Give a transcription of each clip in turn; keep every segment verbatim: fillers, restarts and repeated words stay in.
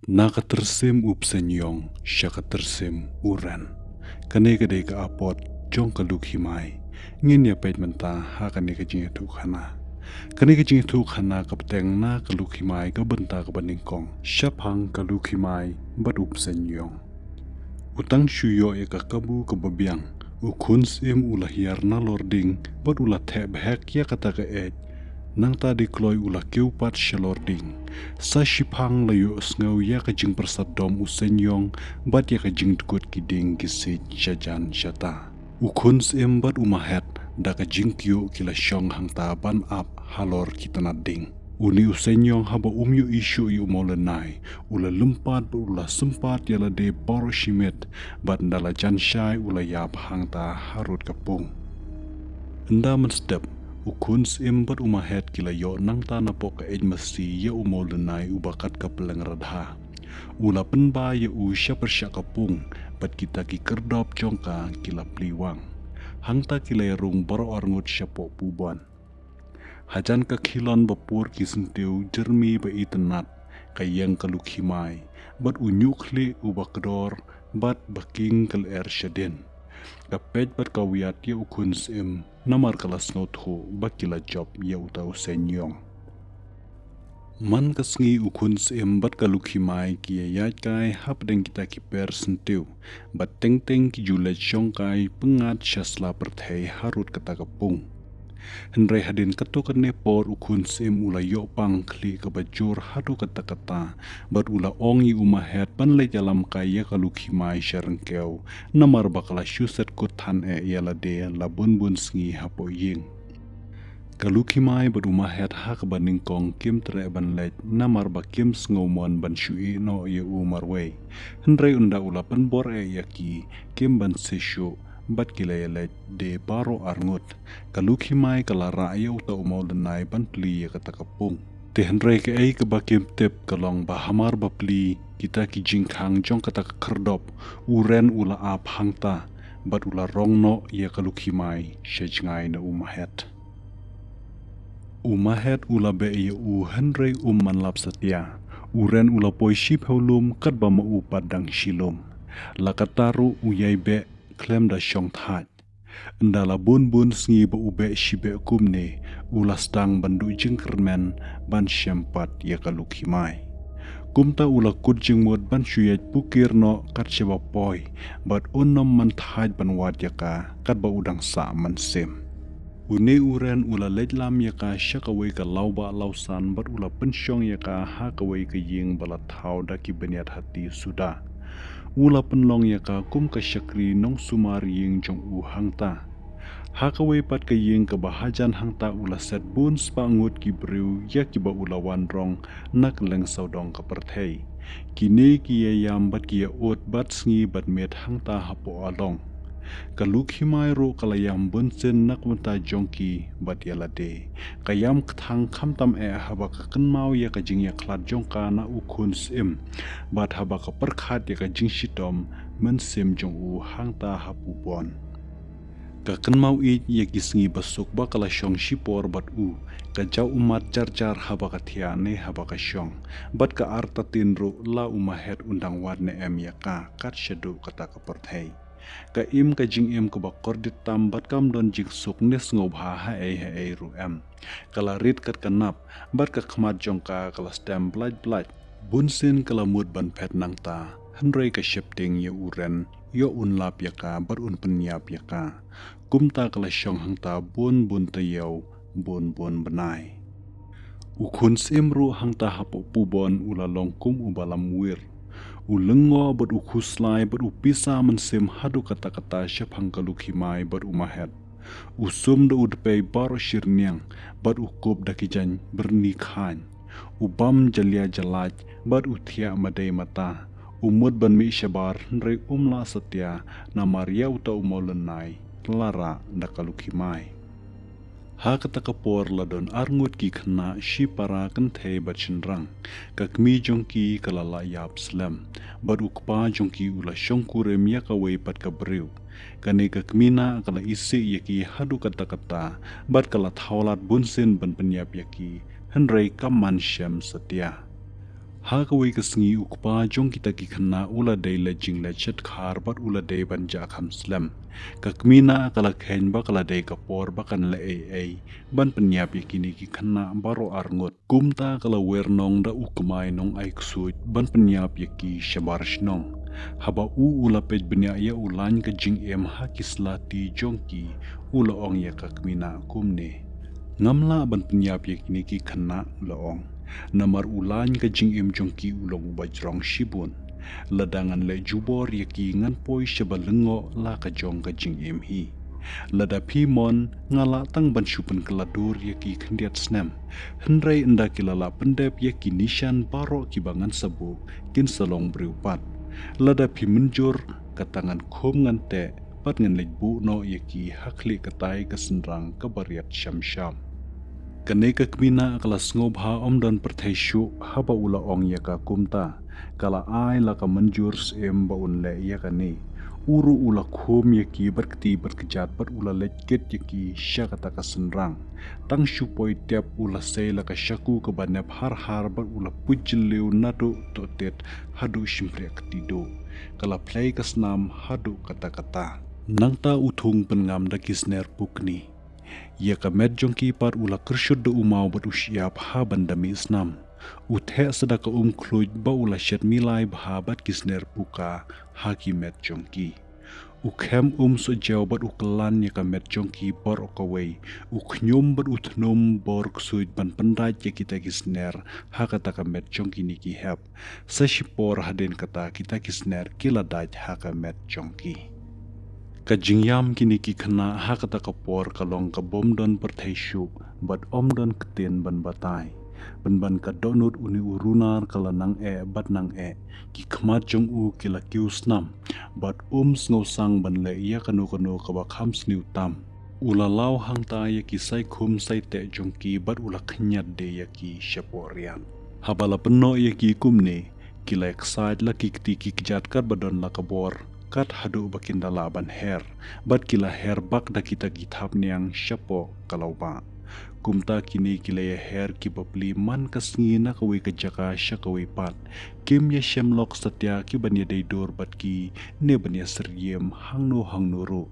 Na ka tyrsim u Psenyong sha ka tyrsim u Ren. Kane ka dei ka apot jong ka Lukhimai. Ngin ïa peit mynta ha kane ka jingïathuhkhana. Kane ka jingïathuhkhana ka bteng na ka Lukhimai ka bynta kaba nyngkong shaphang ka Lukhimai bad u Psenyong. U tang shu ïoh ïa ka kabu kaba biang, u Khun Syiem u la hiar na lording bad u la theh bhek ïa kata ka eit. Nangta dei kloi u la kiew pat sha lording. Sa shiphang la ïohsngew ïa ka jingpyrsad dom u Senyong bad ïa ka jingdkut ki dieng ki siej shajan shata. U Khun Syiem bad u Mahet da ka jingkyiuh ki la shong hangta ban ap halor ki tnat dieng. Une u Senyong haba um ïohi shuh ïa u Mawlynnai, u la lympat bad u la sympat ïa lade baroh shi miet, bad ynda la jan shai u la ïap hangta harud ka pung. Ynda mynstep, u Khun Syiem bad u Mahet ki la ïoh nangta napoh ka eit masi ïa u Mawlynnai uba kat ka pylleng radha. U la pynba ïa u sha pyrshah ka pung, bad kita ki kyrdop jong ka ki la plie wang. Hangta ki la ïarung baroh arngut shapoh Pubon. Hajan ka khilon ba pur ki syntiew jyrmi ba itynnat, ka ïeng ka Lukhimai bad u ñiuhkhlieh uba kdor bad ba king ka lyer shadien. Ka peit bad ka wiat ïa u Khun Syiem, namar ka la sngewthuh ba ki la jop ïa uta u Senyong. Man ka sngi u Khun Syiem bad ka Lukhimai ki ïaid kai hapdeng kita ki per syntiew, bad teng teng ki ju leit shong kai pyngngad sha sla pyrthei harud kata ka pung. Hynrei hadien katto katne por u Khun Syiem u la ïoh pang khlieh kaba jur haduh katta katta, bad u la ong ïa u Mahet ban leit ïalam kai ïa ka Lukhimai sha ryngkew, namar ba ka la shu set kut than eh ïa lade la bun bun sngi hapoh ïing. Ka Lukhimai bad u Mahet ha kaba nyngkong kim treh ban leit namar ba kim sngewmon ban shu ïeh noh ïa u marwei. Hynrei ynda u la pynbor eh ïa ki, kim banse shuh, bad ki la ïaleit de baroh arngut. Ka Lukhimai ka la rah ïa uta u Mawlynnai ban plie ïa kata ka pung. Te hynrei kaei kaba kim tip ka long ba hamar ba plie kita ki jingkhang jong kata ka kyrdop, u Ren u la ap hangta, bad u la rong noh ïa ka Lukhimai sha jngai na u Mahet. U Mahet u la beh ïa u hynrei um man lap satia. U Ren u la poi shiphew lum katba ma u pat dang shi lum. La katta ruh u ïai beh khlem da shong thait. Ynda la bun bun sngi ba u beh shibeh kumne, u la sdang ban duh jingkyrmen ban shem pat ïa ka Lukhimai. Kumta u la kut jingmut ban shu ïaid pukir noh kat shaba poi, bad un ym man thait ban wad ïa ka katba u dang sah mynsiem. Une u Ren u la leit lam ïa ka sha kawei ka lawbah lawsan bad u la pynshong ïa ka ha kawei ka ïing ba la thaw da ki bniat hati suda. U la pynlong ïa ka kum ka shakri nongsumar ïing jong u hangta. Ha kawei pat ka ïing kaba hajan hangta u la set bun spah ngut ki briew ïa kiba u la wan rong na kylleng sawdong ka pyrthei. Kine ki ïa ïam bad ki ïa ud bad sngi bad miet hangta hapoh along. Ka Lukhimai ruh ka la ïam bunsien na ka bynta jong ki bad ïa lade. Ka ïam kthang khamtam eh haba ka kynmaw ïa ka jingïakhlad jong ka na u Khun Syiem, bad haba ka pyrkhat ïa ka jingshitom mynsiem jong u hangta ha Pubon. Ka kynmaw ïeit ïa ki sngi basuk ba ka la shong shipor bad u, ka jaw ummat jar jar haba ka thiah ne haba ka shong, bad ka artatien ruh la u Mahet un dang wad ne em ïa ka kat shaduh kata ka pyrthei. Ka im ka jingim kaba kordit tam bad kam don jingsuk ne sngewbha haei haei ruh em. Ka la rit kat ka nap, bad ka khmat jong ka ka la stem blait blait. Bunsien ka la mut ban phet nangta, hynrei ka sheptieng ïa u Ren, ïoh un lap ïa ka bad un pynïap ïa ka. Kumta ka la shong hangta bun bun taïew, bun bun bnai. U Khun Syiem ruh hangta hapoh Pubon u la long kum uba lamwir. U lyngngoh bad u khuslai bad u pisa mynsiem haduh katta katta shaphang ka Lukhimai bad u Mahet. U sum da u dpei baroh shyrniang, bad u kup da ki jaiñ byrni khaiñ. U bam jalia jalaid, bad u thiah madei mata. U mut ban mih shabar hynrei um lah satia, namar ïa uta u Mawlynnai la rah da ka Lukhimai. Ha kata ka por la don arngut ki khynnah shipara kynthei bad shynrang. Ka kmie jong ki ka la lah ïap slem, bad u kpa jong ki u la shongkurim ïa kawei pat ka briew. Kane ka kmie nah ka la isih ïa ki haduh katta katta, bad ka la thaw lad bunsien ban pynïap ïa ki, hynrei kam man shem satia. Ha kawei ka sngi u kpa jong kita ki khynnah u la dei leit jingleit sha dkhar bad u la dei ban jah kham slem. Ka kmie ka la kheiñ ba ka la dei ka por ba kan leh ei ei ban pynïap ïa kine ki khynnah baroh arngut. Kumta ka la wer nong da u kmai nongai ksuid ban pynïap ïa ki shabar shnong. Haba u u la peit bniah ïa u lain ka jingim ha ki slati jong ki, u la ong ïa ka kmie kumne: Ngam lah ban pynïap ïa kine ki khynnah, u la ong. Namar u lain ka jingim jong ki u long uba jrong shibun. Lada ngan leh jubor ïa ki ngan poi sha ba lyngngoh la ka jong ka jingim hi. Lada phi mon nga lah tang ban shu pynkylla dur ïa ki khyndiat snem. Hynrei ynda ki la lah pyndep ïa ki nishan baroh kiba ngan sa buh, kin sa long briew pat. Lada phi mynjur, kata ngan khum ngan teh, bad ngan leit buh noh ïa ki ha khlieh katai ka synrang kaba riat sham sham. Kane ka kmie ka la sngewbha, ym don pyrthei shuh haba u la ong ïa ka kumta. Ka la ai la ka mynjur syiem ba un leh ïa kane. U ruh u la khum ïa ki bad kti bad kjat bad u la leit kit ïa ki sha kata ka synrang. Tang shu poi tep u la sei la ka shaku kaba nep har har bad u la puj jylliew naduh tohtit haduh shympriah kti duh. Ka la plie ka snam haduh katta katta. Nangta u thung pynngam da ki sner pukni. Ïa ka met jong ki pat u la kyrshut da u maw bad u shyiap ha ban da mih snam. U theh sa da ka um khluid ba u la shet milai bha bad ki sner puka ha ki met jong ki. U khem um sohjew bad u kyllan ïa ka met jong ki baroh kawei. U khñium bad u thnum bor ksuid ban pyndait ïa kita ki sner ha kata ka met jong kine ki hep. Sa shipor hadien kata kita ki sner ki la dait ha ka met jong ki. Ka jingïam kine ki khynnah ha kata ka por ka long kaba ym don pyrthei shuh bad ym don ktien ban batai. Pynban ka dohnud une u runar ka la nang eh bad nang eh, ki khmat jong u ki la kiew snam bad um sngewsang ban leh ïa kano kano kaba kham sniew tam. U la law hangta ïa ki saikhum saiteh jong ki bad u la khñiat de ïa ki shapoh riat. Haba la pynnoh ïa ki kumne, ki la ïaksaid la ki kti ki kjat katba don la ka bor, kat haduh ba kin da lah ban her, bad ki la her bak da kita ki thapniang shapoh ka lawbah. Kumta kine ki la ïaher ki bapli man ka sngi na kawei ka jaka sha kawei pat. Kim ïashem lok satia ki ban ïadei dur bad ki ne ban ïasyriem hangno hangno ruh.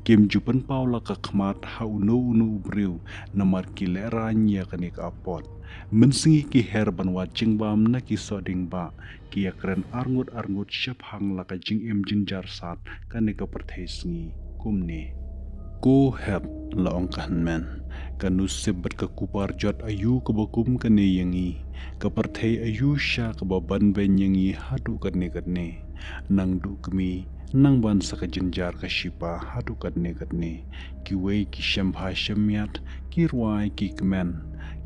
Kim ju pynpaw la ka khmat ha uno uno u briew, namar ki lehraiñ ïa kane ka apot. Mynsngi ki her ban wad jingbam na ki sohdieng bah, ki ïakren arngut arngut shaphang la ka jingim jynjar sat kane ka pyrthei sngi kumne. Ko hep, la ong ka hynmen, ka nusip bad ka kupar jot aïu kaba kum kane ïa ngi. Ka pyrthei aïu sha kaba ban beiñ ïa ngi haduh katne katne. Nang duh kmie, nang ban sa ka jynjar ka shipa haduh katne katne. Kiwei ki shem bha shem miat, ki rwai ki kmen.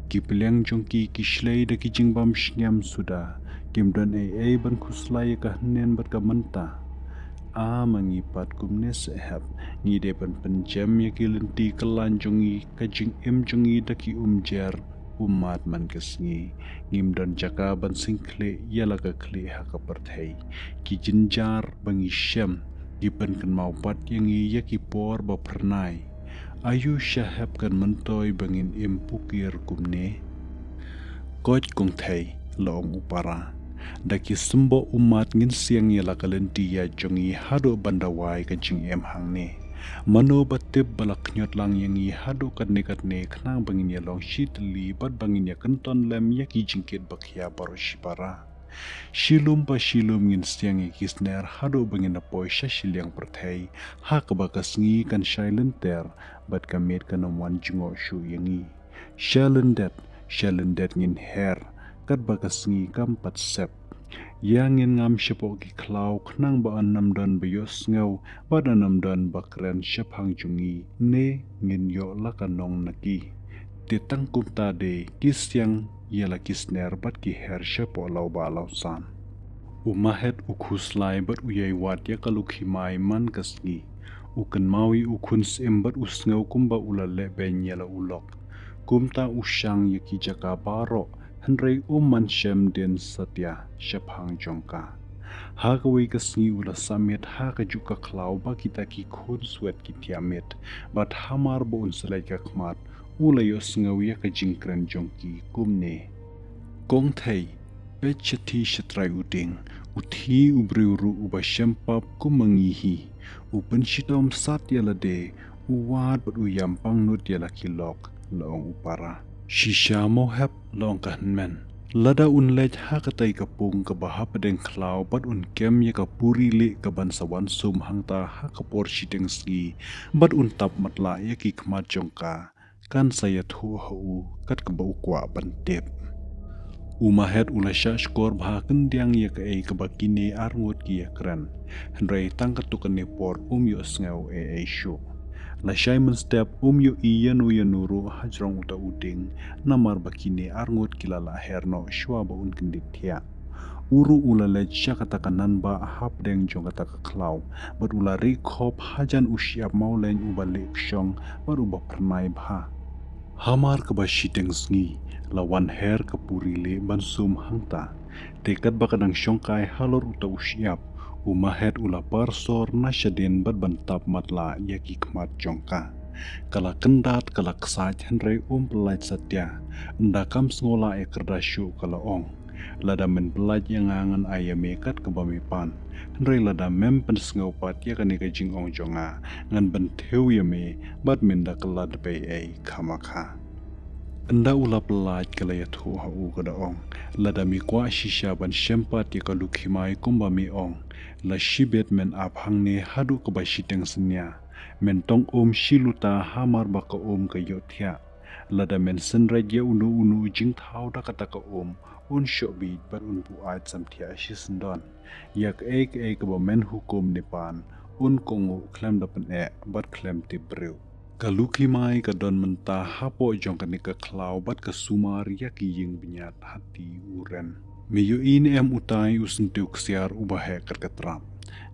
Ki pliang jong ki ki shlei da ki jingbam shngiam suda. Kim don ei ei ban khuslai ïa ka hynnin bad ka mynta. A ma ngi pat kumne seh hep, ngi dei ban pynjem ïa ki lynti kyllain jong ngi, ka jingim jong ngi da ki umjer ummat man ka sngi. Ngim don jaka ban sngewkhlieh ïa la ka khlieh ha ka pyrthei. Ki jynjar ba ngi shem ki pynkynmaw pat ïa ngi ïa ki por ba phyrnai. Aïu sha hep kan myntoi ba ngin im pukir kumne? Koit kong thei, la ong u para. Da ki symboh ummat ngin siang ïa la ka lynti ïaid jong ngi haduh ban da wai ka jingim hangne. Mano ba tip ba la khñiot lang ïa ngi haduh katne katne khnang ba ngin ïalong shi tylli bad ba ngin ïakynton lem ïa ki jingkit ba khia baroh shipara. Shilum pa shilum ngin siang ïa ki sner haduh ba ngin da poi sha shiliang pyrthei, ha kaba ka sngi kan shai lynter bad ka miet kan ym wan jngoh shuh ïa ngi. Sha lyndet, sha lyndet ngin her, katba ka sngi kam pat sep. Ïa ngin ngam shapoh ki khlaw khnang ba yn ym don ba ïohsngew bad yn ym don ba kren shaphang jong ngi, ne ngin ïoh la ka nong na ki. Te tang kumta de ki siang ïa la ki sner bad ki her shapoh lawbah lawsan. U Mahet u khuslai bad u ïai wad ïa ka luk himai man ka sngi. U kynmaw ïa u khun syiem bad u sngew kumba u la leh beiñ ïa la u lok. Kumta u shang ïa ki jaka baroh, hynrei um man shem dien satia shaphang jong ka. Ha kawei ka sngi u la sah miet ha kajuh ka khlaw ba kita ki khun swet ki thiah miet, bad hamar ba un sa leit ka khmat, u la ïohsngew ïa ka jingkren jong ki kumne: Kong thei, peit shathie shatrai u dieng, u thie u briew ruh uba shem pap kum ma ngi hi. U pynshitom sat ïa lade, u wad bad u ïam pangnud ïa la ki lok, la ong u para. Shisha mo hep, la ong ka hynmen. Lada un leit ha katei ka pung kaba hapdeng khlaw bad un kem ïa ka puri lieh kaban sa wan sum hangta ha ka por shiteng sngi, bad un tap matlah ïa ki khmat jong ka, kan sa ïathuh ha u kat kaba u kwah ban tip. U Mahet u la shah shkor bha kyndiang ïa kaei kaba kine arngut ki ïakren. Hynrei tang katto katne por um ïohsngew ei ei shuh. Lashai mynstep um ïohi ïano ïano ruh hajrong uta u dieng, namar ba kine arngut ki la lah her noh shuwa ba un kyndit thiah. U ruh u la leit sha kata ka nanbah hapdeng jong kata ka khlaw, bad u la rieh khop hajan u shyiap mawleiñ uba lieh kshong bad uba phyrnai bha. Hamar kaba shiteng sngi, la wan her ka puri lieh ban sum hangta. Te katba ka dang shongkai halor uta u shyiap, u Mahet u la par sor na shadien bad ban tap matlah ïa ki khmat jong ka. Ka la kyndat, ka la ksaid, hynrei um pyllait satia. Ynda kam sngew lah ïa kyrda shuh, ka la ong. Lada men pyllait ïa nga, ngan ai ïa me kat kaba me pan. Hynrei lada mem pynsngew pat ïa kane ka jingong jong nga, ngan bynthiew ïa me, bad men da kylla da pei ei khamkha. Ynda u la pyllait, ka la ïathuh ha u, ka da ong. Lada me kwah shisha ban shem pat ïa ka Lukhimai kumba me ong, la shibit men ap hangne haduh kaba shiteng synñia. Men tong um shi luta hamar ba ka um ka ïoh thiah. Lada men synreit ïa uno uno u jingthaw da kata ka um, un shoh bit bad un buaid samthiah shisyndon. Ïa kaei kaei kaba men hukum ne pan, un kohnguh khlem da pyneh bad khlem tip briew. Ka Lukhimai ka don mynta hapoh jong kane ka khlaw bad ka sumar ïa ki ïing bniat hati u Ren. Me ïohi ne em utai u syntiew ksiar uba heh kat ka trap.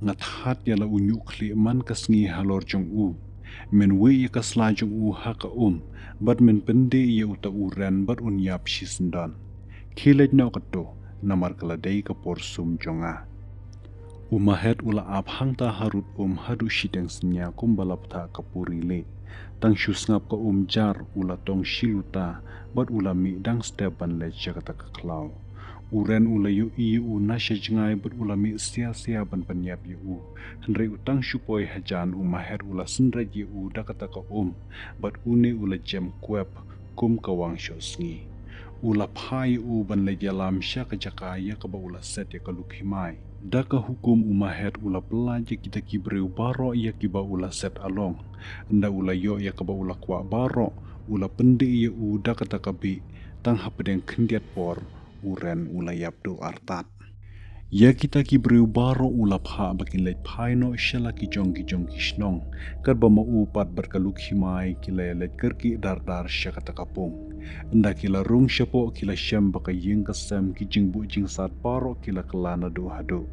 Nga thad ïa la u ñiuh khlieh man ka sngi halor jong u. Men wieh ïa ka sla jong u ha ka um, bad men pyndih ïa uta u Ren bad un ïap shisyndon. Khie leit noh katto, namar ka la dei ka por sum jong nga. U Mahet u la ap hangta harud um haduh shiteng synñia kumba la bthah ka puri lieh. Tang shu sngap ka um jar u la tong shi luta, bad u la mih dang step ban leit sha kata ka khlaw. U Ren u la ïohi ïa u na sha jngai bad u la mih sia sia ban pynïap ïa u. Hynrei u tang shu poi hajan u Mahet u la synreit ïa u da kata ka um, bad une u la jem kwep kum ka wang shoh sngi. U la phah ïa u ban leit ïalam sha ka jaka ïa kaba u la set ïa ka Lukhimai. Da ka hukum u Mahet u la pyllait ïa kita ki briew baroh ïa kiba u la set along. Ynda u la ïoh ïa kaba u la kwah baroh, u la pyndih ïa u da kata ka bih, tang hapdeng khyndiat por, u Ren u la ïap duh artat. Ïa kita ki briew baroh u la phah ba kin leit phai noh sha la ki jong ki jong ki shnong, katba ma u pat bad ka Lukhimai ki la ïaleit kyrkieh dar dar sha kata ka pung. Ynda ki la rung shapoh ki la shem ba ka ïing ka sem, ki jingbuh jingsat baroh ki la kylla naduh haduh.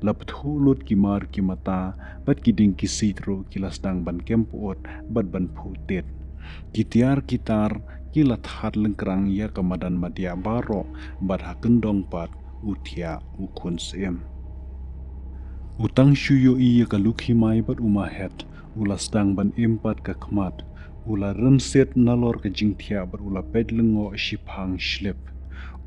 La pthuh lut ki mar ki mata, bad ki dieng ki siej ruh ki la sdang ban kem pyut bad ban phuh tied. Ki tiar ki tar ki la thad lyngkrang ïa ka madan madiah baroh, bad ha kyndong pat u thiah u khun syiem. U tang shu ïohi ïa ka Lukhimai bad u Mahet, u la sdang ban im pat ka khmat. U la rynsied nalor ka jingthiah bad u la peit lyngngoh shiphang shlip.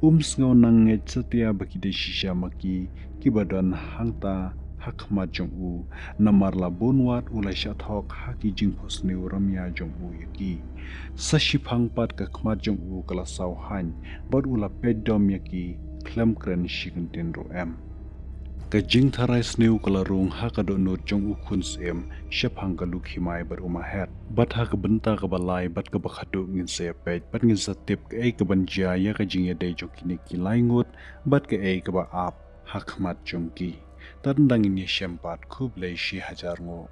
Um sngew nang ngeit satia ba ki dei shisha ma ki, kiba don hangta ha khmat jong u, namar la bun wat u la shah thok ha ki jingphohsniew rymïa jong u ïa ki. Sa shiphang pat ka khmat jong u ka la saw haiñ, bad u la peit dom ïa ki, khlem kren shi kyntien ruh em. Ka jingtharai sniew ka la rung ha ka dohnud jong u khun syiem, shaphang ka Lukhimai bad u Mahet. Bad ha ka bynta kaba lai bad kaba khatduh ngin sa ïa peit, bad ngin sa tip kaei kaban jia ïa ka jingïadei jong kine ki lai ngut, bad kaei kaba ap ha khmat jong ki. Tad nda ngin ïashem pat, khublei shi hajar nguh.